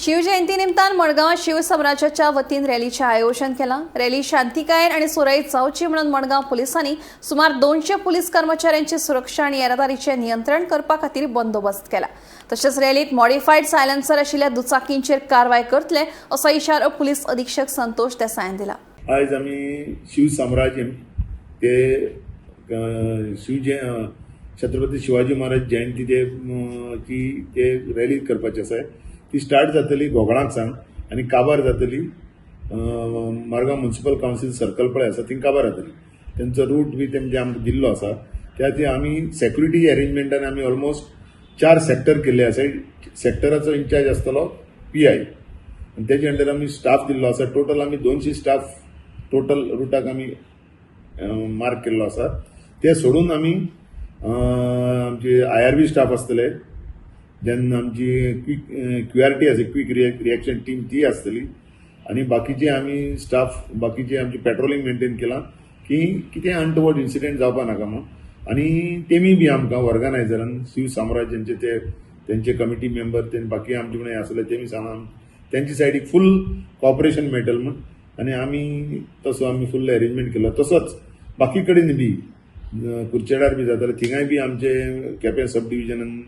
शिवजयंती निमतान मडगांव शिवसम्राजाच्या वतीन रॅलीचें आयोजन केलां. रॅली शांतिकायेन आनी सुरळीत जावची म्हणून मडगांव पुलिसांनी सुमार 200 पुलीस कर्मचाऱ्यांची सुरक्षा आनी येरादारीचें नियंत्रण करपा खातीर बंदोबस्त केला. तशेंच रॅलीत मॉडिफायड सायलेन्सर आशिल्ल्या दुचाकींचेर कारवाय करतले असो इशारो पुलीस अधीक्षक संतोष देसायान दिला. आयज आमी शिवसाम्राज्य ते शिव छत्रपती शिवाजी महाराज जयंती ते ती ते रॅली करपाची आसा. ती स्टार्ट जातली घोगळाक सावन आनी काबार जातली मारगांव म्युन्सिपल कावन्सील सर्कल पळय आसा, थिंग काबार जातली. तेंचो रूट बी तेमचे आमकां दिल्लो आसा. त्या खातीर आमी सेक्युरिटी अरेंजमेंटान आमी ऑलमोस्ट चार सेक्टर केल्ले आसा. सेक्टराचो इन्चार्ज आसतलो पीआय आनी तेजे अंडर आमी स्टाफ दिल्लो आसा. टोटल आमी 200 स्टाफ टोटल रुटाक आमी मार्क केल्लो आसा. ते सोडून आमी आमचे आयआरबी स्टाफ आसतले, देन आमची क्वीक क्यूआरटी आसा, क्वीक रिएक्शन टीम, ती आसतली आनी बाकीचे आमी स्टाफ, बाकीचे आमची पेट्रोलिंग मेंटेन केलां की कितें अनटवर्ड इन्सिडेंट जावपा नाका म्हणून. आनी तेमी बी आमकां ऑर्गनायझरान शिव साम्राज्यांचे ते तेंचे कमिटी मेंबर ते बाकी आमचे कडेन आसले, तेमी सांगलां तेंचे सायडीक फूल कॉपरेशन मेळटलें म्हूण. आनी आमी तसो आमी फूल अरेंजमेंट केलो. तसोच बाकी कडेन बी कुर्चेडार बी जाताले, थिंगाय बी आमचे केपें सब डिविजनान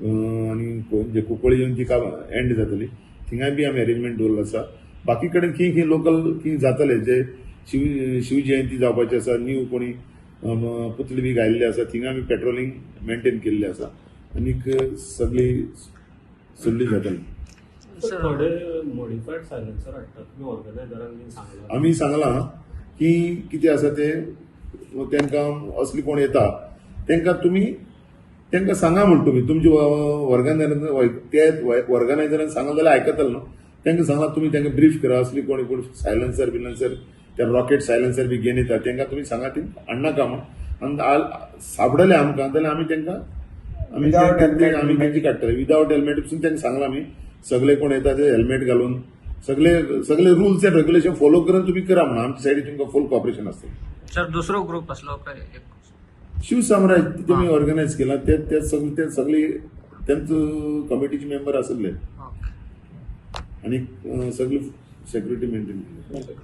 आनी जे कुंकळी येवन ती एंड जातली, थिंगाय बी आमी अरेंजमेंट दवरलो आसा. बाकी कडेन खंय खंय लोकल खंय जातले, जे शिव जयंती जावपाची आसा, न्यू कोणी पुतळे बी घायल्ले आसा, थिंगा आमी पेट्रोलिंग मेंटेन केल्ले आसा आनीक सगळी सुरळीत जातली. सर, थोडे मॉडिफायड सायलेन्सर हाडटात, तुमी ऑर्गनायझरांक बीन सांगलां? आमी सांगलां की कितें आसा तें, तांकां असली कोण येता तांकां तुमी तांकां सांगा म्हण तुमी तुमचे ऑर्गनायझरान, ते ऑर्गनायझरान सांगलें जाल्यार आयकतले न्हू. तांकां सांगलां, तुमी तांकां ब्रीफ करा, असली कोणी कोण सायलन्सर बिलन्सर, ते रॉकेट सायलन्सर बी घेवन येता, तांकां तुमी सांगा ती हाडनाका म्हण. आनी सापडले आमकां जाल्यार आमी तांकां आमी Without helmet. आमी तेंची काडटले. विदावट हेल्मेट पसून तांकां सांगलां आमी, सगळे कोण येता ते हेल्मेट घालून, सगळे सगळे रुल्स अँड रेग्युलेशन फॉलो करून तुमी करा म्हणून. आमच्या सायडीन तुमकां फूल कॉपरेशन आसतलें. सर, दुसरो ग्रुप असलो काय एक? शिवसाम्राज्य तेमी ऑर्गनायज केला, ते ते सगळे ते सगळे तेंचो कमिटीचे मेंबर आसले. ओके. आनी सगळी सेक्युरिटी मेंटेन केली.